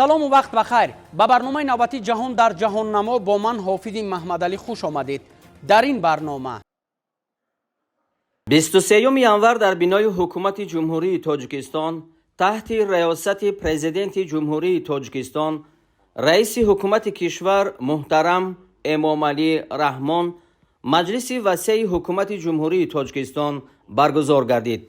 Салому вақт ба хайр. Ба барномаи навбатии «Ҷаҳон дар ҷаҳоннамо» бо ман, Ҳофизи Маҳмадалӣ, хуш омадед. Дар ин барнома: 23 январ дар бинои Ҳукумати Ҷумҳурии Тоҷикистон таҳти раёсати Президенти Ҷумҳурии Тоҷикистон, Раиси Ҳукумати кишвар муҳтарам Эмомалӣ Раҳмон маҷлиси васеи Ҳукумати Ҷумҳурии Тоҷикистон баргузор гардид.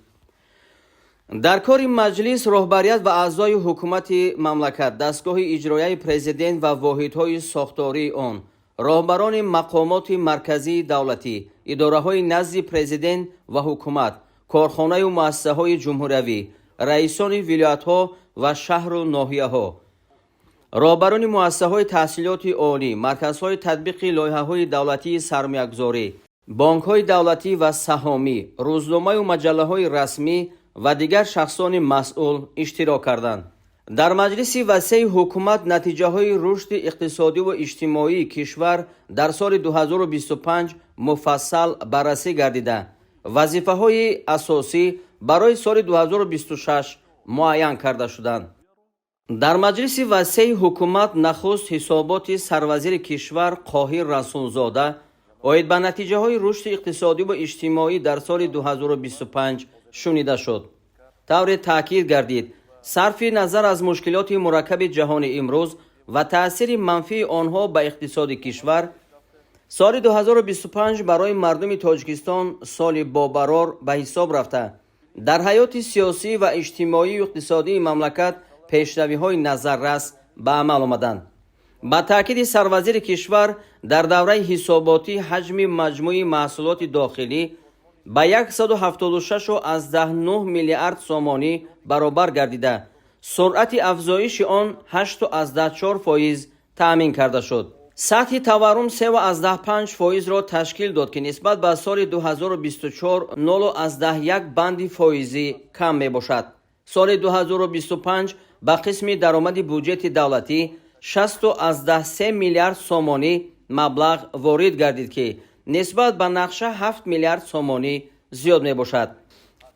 Дар кори маҷлис роҳбарият ва аъзои ҳукумати мамлакат, дастгоҳи иҷроияи президент ва воҳидҳои сохтории он, роҳбарони мақомоти марказии давлатӣ, идораҳои назди президент ва ҳукумат, корхонаю муассисаҳои ҷумҳуриявӣ, раисони вилоятҳо ва шаҳру ноҳияҳо, роҳбарони муассисаҳои таҳсилоти олӣ, марказҳои татбиқи лоиҳаҳои давлатии сармоягузорӣ, бонкҳои давлатӣ ва саҳомӣ, рӯзномаю маҷаллаҳои расмӣ ва дигар шахсони масъул иштирок карданд. Дар маҷлиси васеи ҳукумат натиҷаҳои рушди иқтисодиву иҷтимоии кишвар дар соли 2025 муфассал баррасӣ гардида, вазифаҳои асосӣ барои соли 2026 муайян карда шуданд. Дар маҷлиси васеи ҳукумат нахуст ҳисоботи сарвазири кишвар Қоҳир Расулзода оид ба натиҷаҳои рушди иқтисодиву иҷтимоӣ дар соли 2025 шунида шуд. Тавре таъкид гардид, сарфи назар аз мушкилоти мураккаби ҷаҳони имрӯз ва таъсири манфии онҳо ба иқтисоди кишвар, соли 2025 барои мардуми Тоҷикистон соли бобарор ба ҳисоб рафта, дар ҳаёти сиёсӣ ва иҷтимоию иқтисодии мамлакат пешравиҳои назаррас ба амал омаданд. Ба таъкиди сарвазири кишвар, дар давраи ҳисоботӣ ҳаҷми маҷмӯи маҳсулоти дохилӣ ба 176,9 миллиард сомонӣ баробар гардида, суръати афзоиши он 8,4% таъмин карда шуд. Сатҳи таваррум 3,5 фоизро ташкил дод, ки нисбат ба соли 2024 0,1 банди фоизӣ кам мебошад. Соли 2025 ба қисми даромади буҷети давлатӣ 60,3 миллиард сомонӣ маблағ ворид гардид, ки нисбат ба нақша 7 миллиард сомонӣ зиёд мебошад.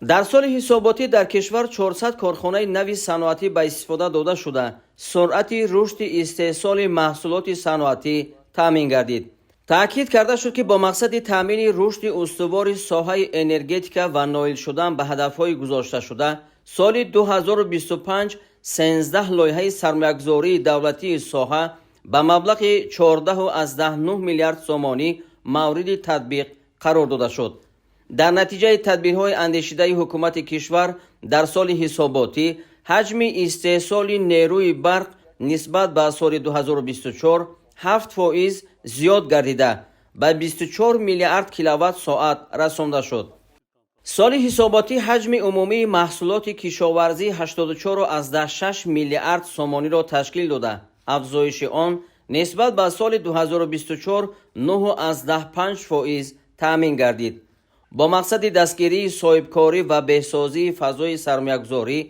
Дар соли ҳисоботӣ дар кишвар 400 корхонаи нави саноатӣ ба истифода дода шуда, суръати рушди истеҳсоли маҳсулоти саноатӣ таъмин гардид. Таъкид карда шуд, ки бо мақсади таъмини рушди устувори соҳаи энергетика ва ноил шудан ба ҳадафҳои гузошташуда, соли 2025 13 лоиҳаи сармоягузории давлатии соҳа ба маблағи 14,9 миллиард сомонӣ мавриди татбиқ қарор дода шуд. Дар натиҷаи тадбирҳои андешидаи ҳукумати кишвар дар соли ҳисоботӣ ҳаҷми истеҳсоли нерӯи барқ нисбат ба соли 2024 7% зиёд гардида, ба 24 миллиард киловатт соат расонда шуд. Соли ҳисоботӣ ҳаҷми умумии маҳсулоти кишоварзӣ 84,6 миллиард сомониро ташкил дода, афзоиши он нисбат ба соли 2024 9,5% таъмин гардид. Бо мақсади дастгирии соҳибкорӣ ва беҳсозии фазои сармоягузорӣ,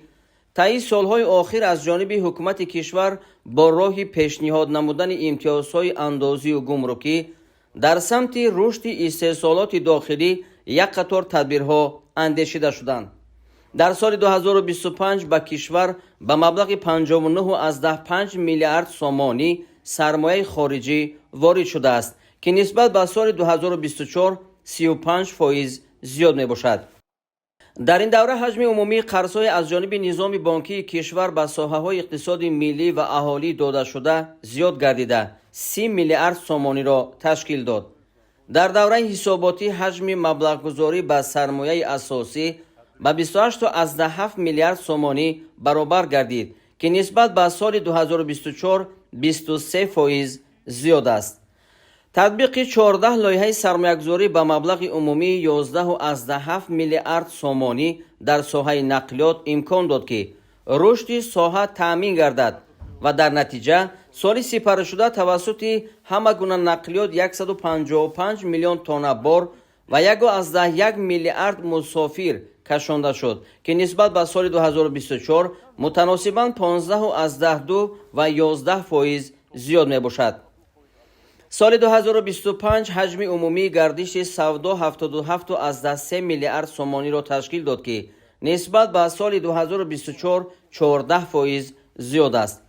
таи солҳои охир аз ҷониби ҳукумати кишвар бо роҳи пешниҳод намудани имтиёзҳои андозию гумрукӣ дар самти рушди истеҳсолоти дохилӣ як қатор тадбирҳо андешида шуданд. Дар соли 2025 ба кишвар ба маблағи 59,5 миллиард сомонӣ сармояи хориҷӣ ворид шудааст, ки нисбат ба соли 2024 35% зиёд мебошад. Дар ин давра ҳаҷми умумии қарзҳои аз ҷониби низоми бонкии кишвар ба соҳаҳои иқтисоди миллӣ ва аҳолӣ додашуда зиёд гардида, 30 миллиард сомониро ташкил дод. Дар давраи ҳисоботӣ ҳаҷми маблағгузорӣ ба сармояи асосӣ ба 28,7 миллиард сомонӣ баробар гардид, ки нисбат ба соли 2024 23% зиёд аст. Татбиқи 14 лоиҳаи сармоягузорӣ ба маблағи умумии 11,7 миллиард сомонӣ дар соҳаи нақлиёт имкон дод, ки рушди соҳа таъмин гардад ва дар натиҷа соли сипаришуда тавассути ҳама гуна нақлиёт 155 миллион тонна бор ва 1,1 миллиард мусофир кашонда шуд, ки нисбат ба соли 2024 мутаносибан 15,2 ва 11% зиёд мебошад. Соли 2025 ҳаҷми умумии гардиши савдо 77,3 миллиард сомониро ташкил дод, ки нисбат ба соли 2024 14% зиёд аст.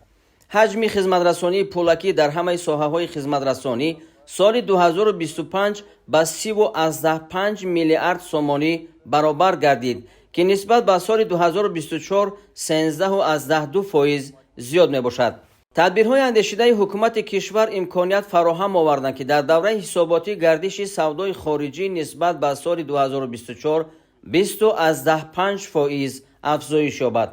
Ҳаҷми хизматрасонии пулакӣ дар ҳамаи соҳаҳои хизматрасонӣ соли 2025 ба 30,5 миллиард сомонӣ баробар гардид, ки нисбат ба соли 2024 13,2% зиёд мебошад. Тадбирҳои андешидаи ҳукумати кишвар имконият фароҳам оварданд, ки дар давраи ҳисоботӣ гардиши савдои хориҷӣ нисбат ба соли 2024 20,5% афзоиш ёбад.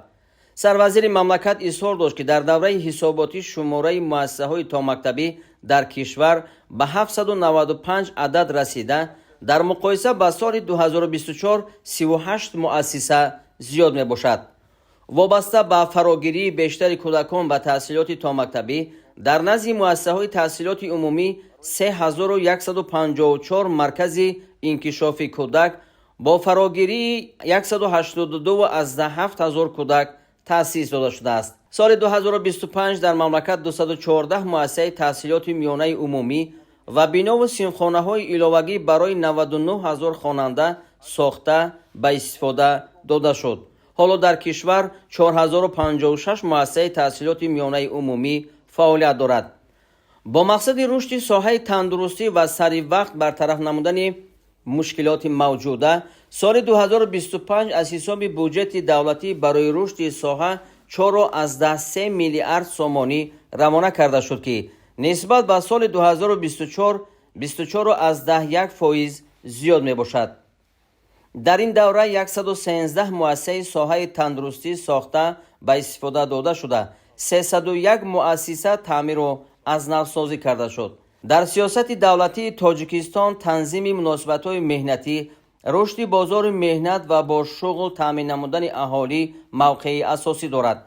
Сарвазири мамлакат изҳор дошт, ки дар давраи ҳисоботӣ шумораи муассисаҳои томактабӣ дар кишвар ба 795 адад расида, дар муқоиса ба соли 2024 38 муассиса зиёд мебошад. Вобаста ба фарогирии бештари кӯдакон ба таҳсилоти томактабӣ, дар назди муассисаҳои таҳсилоти умумӣ 3154 маркази инкишофи кӯдак бо фарогирии 182,7 ҳазор кӯдак таъсис дода шудааст. Соли 2025 дар мамлакат 214 муассисаи таҳсилоти миёнаи умумӣ ва бинову синфхонаҳои иловагӣ барои 99 ҳазор хонанда сохта ба истифода дода шуд. Ҳоло дар кишвар 4056 муассисаи таҳсилоти миёнаи умумӣ фаъолият дорад. Бо мақсади рушди соҳаи тандурустӣ ва сари вақт бартараф намудани мушкилоти мавҷуда, соли 2025 аз ҳисоби буҷети давлатӣ барои рушди соҳа 4,3 миллиард сомонӣ равона карда шуд, ки нисбат ба соли 2024 24,1% зиёд мебошад. Дар ин давра 113 муассисаи соҳаи тандурустӣ сохта ба истифода дода шуда, 301 муассиса таъмиру аз навсозӣ карда шуд. Дар сиёсати давлатии Тоҷикистон танзими муносибатҳои меҳнатӣ, рушди бозори меҳнат ва бо шуғл таъмин намудани аҳолӣ мавқеи асосӣ дорад.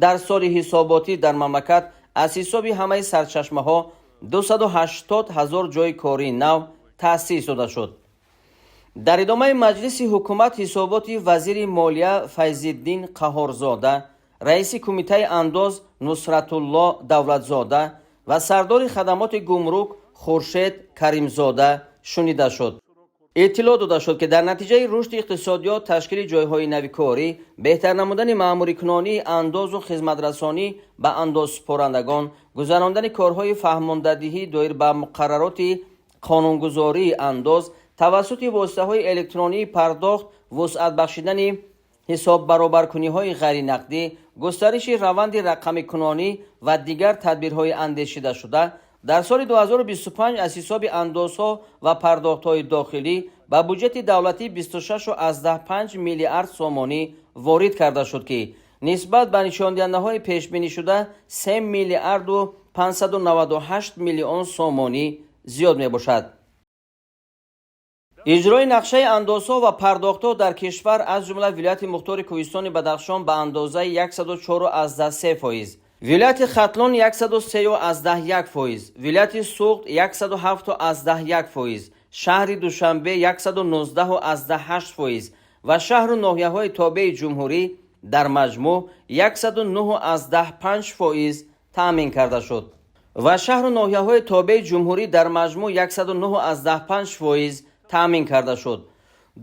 Дар соли ҳисоботӣ дар мамлакат аз ҳисоби ҳамаи сарчашмаҳо 280 ҳазор ҷойи кории нав таъсис дода шуд. Дар идомаи маҷлиси ҳукумат ҳисоботи вазири молия Файзиддин Қаҳорзода, раиси кумитаи андоз Нусратулло Давлатзода ва сардори хадамоти гумрук Хуршед Каримзода шунида шуд. Иттилоъ дода шуд, ки дар натиҷаи рушди иқтисодиёт, ташкили ҷойҳои нави корӣ, беҳтар намудани маъмурикунонии андозу хизматрасонӣ ба андозсупорандагон, гузарондани корҳои фаҳмондадиҳӣ доир ба муқаррароти қонунгузории андоз тавассути воситаҳои электронии пардохт, вусъат бахшидани ҳисоббаробаркуниҳои ғайринақдӣ, густариши раванди рақамикунонӣ ва дигар тадбирҳои андешидашуда, дар соли 2025 аз ҳисоби андозҳо ва пардохтҳои дохилӣ ба буҷети давлатӣ 26,5 миллиард сомонӣ ворид карда шуд, ки нисбат ба нишондиҳандаҳои пешбинишуда 3 миллиарду 598 миллион сомонӣ зиёд мебошад. Иҷрои нақшаи андозҳо ва пардохтҳо дар кишвар, аз ҷумла вилояти мухтори Кӯҳистони Бадахшон, ба андозаи 104,3%, вилояти Хатлон 103,1%, вилояти Суғд 107,1%, шаҳри Душанбе 119,8% ва шаҳру ноҳияҳои тобеи ҷумҳурӣ дар маҷмӯъ 109,5% таъмин карда шуд ва шаҳру ноҳияҳои тобеи ҷумҳурӣ дар маҷмӯъ 109,5% таъмин карда шуд.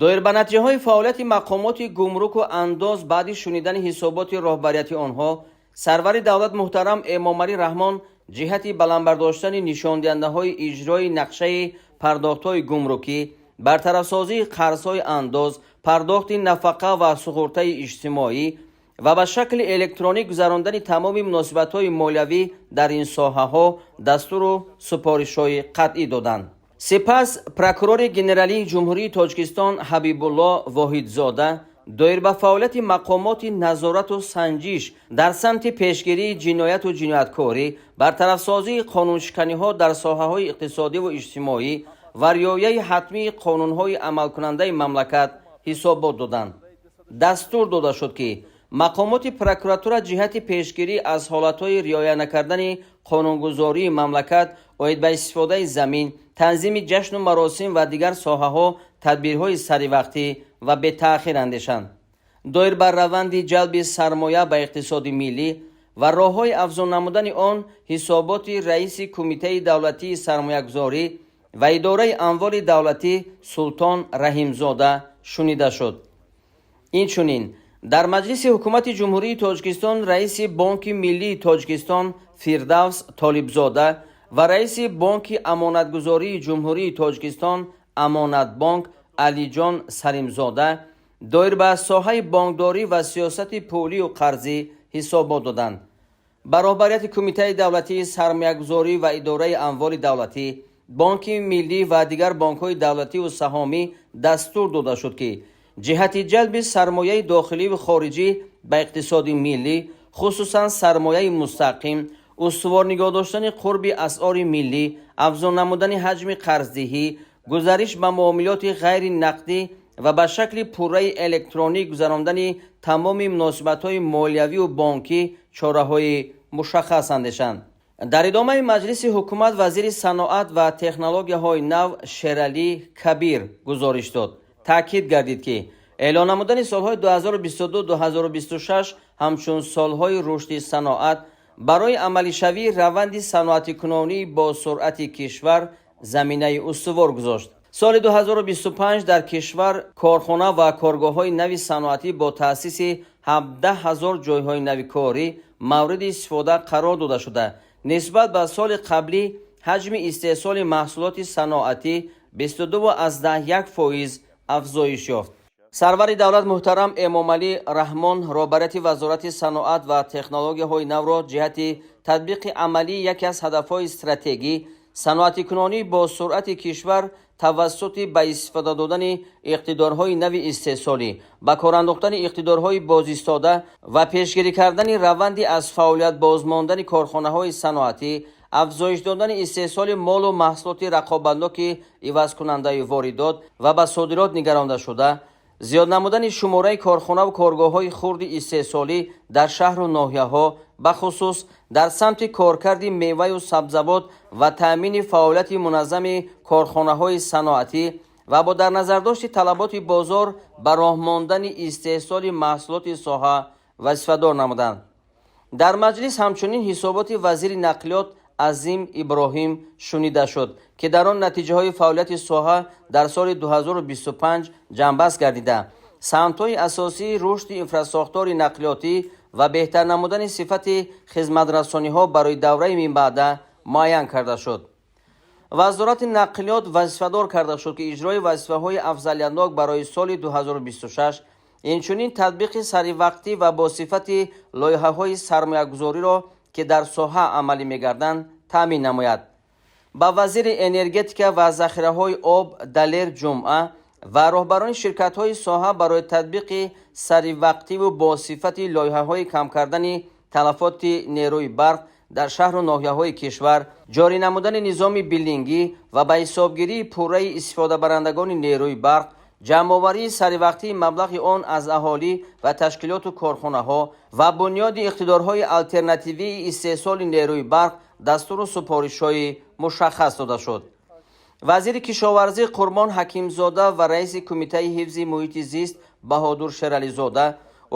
Доир ба натиҷаҳои фаъолияти мақомоти гумруку андоз баъди шунидани ҳисоботи роҳбарияти онҳо, сарвари давлат муҳтарам Эмомалӣ Раҳмон ҷиҳати баландбардоштани нишондиҳандаҳои иҷрои нақшаи пардохтҳои гумрукӣ, бартарафсозии қарзҳои андоз, пардохти нафақа ва суғуртаи иҷтимоӣ ва ба шакли электронӣ гузарондани тамоми муносибатҳои молиявӣ дар ин соҳаҳо дастуру супоришҳои қатъӣ доданд. Сипас прокурори генералии Ҷумҳурии Тоҷикистон Ҳабибулло Воҳидзода доир ба фаъолияти мақомоти назорату санҷиш дар самти пешгирии ҷинояту ҷинояткорӣ, бартарафсозии қонуншиканиҳо дар соҳаҳои иқтисодиву иҷтимоӣ ва риояи ҳатмии қонунҳои амалкунандаи мамлакат ҳисобот доданд. Дастур дода шуд, ки мақомоти прокуратура ҷиҳати пешгирӣ аз ҳолатҳои риоя накардани қонунгузории мамлакат оид ба истифодаи замин, танзими ҷашну маросим ва дигар соҳаҳо тадбирҳои саривақтӣ ва бетаъхир андешанд. Доир ба раванди ҷалби сармоя ба иқтисоди миллӣ ва роҳҳои афзун намудани он ҳисоботи раиси Кумитаи давлатии сармоягузорӣ ва идораи амволи давлатӣ Султон Раҳимзода шунида шуд. Инчунин Дар маҷлиси ҳукумати Ҷумҳурии Тоҷикистон раиси Бонки миллии Тоҷикистон Фирдавс Толибзода ва раиси Бонки амонатгузории Ҷумҳурии Тоҷикистон Амонатбонк Алиҷон Салимзода доир ба соҳаи бонкдорӣ ва сиёсати пулию қарзӣ ҳисобот доданд. Ба роҳбарияти Кумитаи давлатии сармоягузорӣ ва идораи амволи давлатӣ, Бонки миллӣ ва дигар бонкҳои давлативу саҳомӣ дастур дода шуд, ки ҷиҳати ҷалби сармояи дохиливу хориҷӣ ба иқтисоди миллӣ, хусусан сармояи мустақим, устувор нигоҳ доштани қурби асъори миллӣ, афзун намудани ҳаҷми қарздиҳӣ, гузариш ба муомилоти ғайри нақдӣ ва ба шакли пурраи электронӣ гузарондани тамоми муносибатҳои молиявию бонкӣ чораҳои мушаххас андешанд. Дар идомаи маҷлиси ҳукумат вазири саноат ва технологияҳои нав Шералӣ Кабир гузориш дод. Таъкид гардид, ки эълон намудани солҳои 2022-2026 ҳамчун солҳои рушди саноат барои амалишавии раванди саноатикунонии бо суръати кишвар заминаи устувор гузошт. Соли 2025 дар кишвар корхона ва коргоҳҳои нави саноатӣ бо таъсиси 17 ҳазор ҷойҳои нави корӣ мавриди истифода қарор дода шуда, нисбат ба соли қаблӣ ҳаҷми истеҳсоли маҳсулоти саноатӣ 22,1% афзоиш ёфт. Сарвари давлат муҳтарам Эмомалӣ Раҳмон роҳбарияти Вазорати саноат ва технологияҳои навро ҷиҳати татбиқи амалии яке аз ҳадафҳои стратегӣ, саноатикунонӣ бо суръати кишвар тавассути ба истифода додани иқтидорҳои нави истеҳсолӣ, ба кор андохтани иқтидорҳои бозистода ва пешгирӣ кардани раванди аз фаъолият бозмондани корхонаҳои саноатӣ, афзоиш додани истеҳсоли молу маҳсулоти рақобатноки ивазкунандаи воридот ва ба содирот нигарондашуда, зиёд намудани шумораи корхонаву коргоҳҳои хурди истеҳсолӣ дар шаҳру ноҳияҳо, бахусус дар самти коркарди меваю сабзавот ва таъмини фаъолияти муназзами корхонаҳои саноатӣ ва бо дар назардошти талаботи бозор ба роҳ мондани истеҳсоли маҳсулоти соҳа вазифадор намуданд. Дар маҷлис ҳамчунин ҳисоботи вазири нақлиёт Азим Иброҳим шунида шуд, ки дар он натиҷаҳои фаъолияти соҳа дар соли 2025 ҷамъбаст гардида, самтҳои асосии рушди инфрасохтори нақлиётӣ ва беҳтар намудани сифати хизматрасониҳо барои давраи минбаъда муайян карда шуд. Вазорати нақлиёт вазифадор карда шуд, ки иҷрои вазифаҳои афзалиятнок барои соли 2026, инчунин татбиқи саривақтӣ ва бо сифати лоиҳаҳои сармоягузориро, ки дар соҳа амалӣ мегарданд, таъмин намояд. Ба вазири энергетика ва захираҳои об Далер Ҷумъа ва роҳбарони ширкатҳои соҳа барои татбиқи саривақтиву бо сифати лоиҳаҳои кам кардани талафоти нерӯи барқ дар шаҳру ноҳияҳои кишвар, ҷорӣ намудани низоми биллингӣ ва ба ҳисобгирии пурраи истифодабарандагони нерӯи барқ, ҷамъоварии саривақтии маблағи он аз аҳолӣ ва ташкилоту корхонаҳо ва бунёди иқтидорҳои алтернативии истеҳсоли нерӯи барқ дастуру супоришҳои мушаххас дода шуд. Вазири кишоварзӣ Қурбон Ҳакимзода ва раиси Кумитаи ҳифзи муҳити зист Баҳодур Шерализода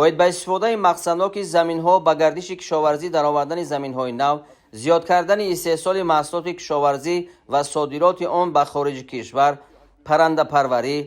оид ба истифодаи мақсадноки заминҳо, ба гардиши кишоварзӣ даровардани заминҳои нав, зиёд кардани истеҳсоли маҳсулоти кишоварзӣ ва содироти он ба хориҷи кишвар, паррандапарварӣ,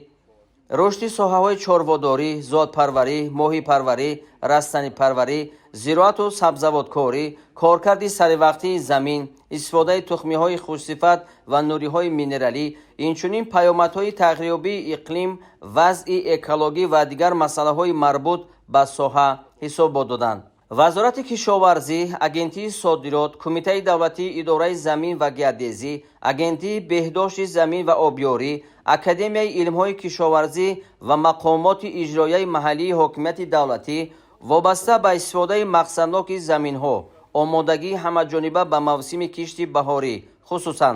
рушди соҳаҳои чорводорӣ, зодпарварӣ, моҳипарварӣ, растанипарварӣ, зироату сабзавоткорӣ, коркарди саривақтии замин, истифодаи тухмиҳои хушсифат ва нуриҳои минералӣ, инчунин паёмадҳои тағйирёбии иқлим, вазъи экологӣ ва дигар масъалаҳои марбут ба соҳа ҳисобот доданд. Вазорати кишоварзӣ, Агентии содирот, Кумитаи давлатии идораи замин ва геодезӣ, Агентии беҳдошти замин ва обёрӣ, Академияи илмҳои кишоварзӣ ва мақомоти иҷроияи маҳаллии ҳокимияти давлатӣ вобаста ба истифодаи мақсадноки заминҳо, омодагии ҳамаҷониба ба мавсими кишти баҳорӣ, хусусан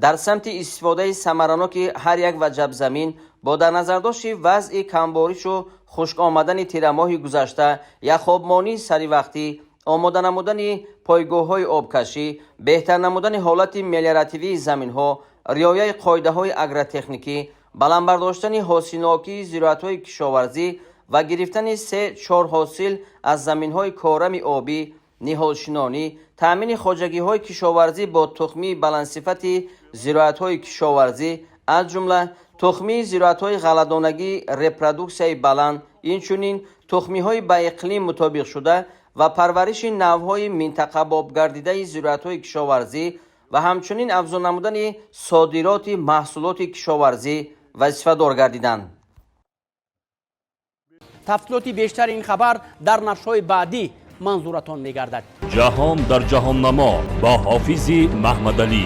дар самти истифодаи самараноки ҳар як ваҷаб замин бо дар назардошти вазъи камборишу хушк омадани тирамоҳи гузашта, яхобмонии саривақтӣ, омода намудани пойгоҳҳои обкашӣ, беҳтар намудани ҳолати мелиоративии заминҳо, риояи қоидаҳои агротехникӣ, баланд бардоштани ҳосилнокии зироатҳои кишоварзӣ ва гирифтани 3-4 ҳосил аз заминҳои корами обӣ, ниҳолшинонӣ, таъмини хоҷагиҳои кишоварзӣ бо тухмии баландсифати зироатҳои кишоварзӣ, аз ҷумла тухмии зироатҳои ғалладонагӣ репродуксияи баланд, инчунин тухмиҳои ба иқлим мутобиқшуда ва парвариши навъҳои минтақабобгардидаи зироатҳои кишоварзӣ ва ҳамчунин афзун намудани содироти маҳсулоти кишоварзӣ вазифадор гардиданд. Тафсилоти бештари ин хабар дар нашрҳои баъдӣ манзуратон мегардад. Ҷаҳон дар ҷаҳоннамо бо Ҳофизи Маҳмадалӣ.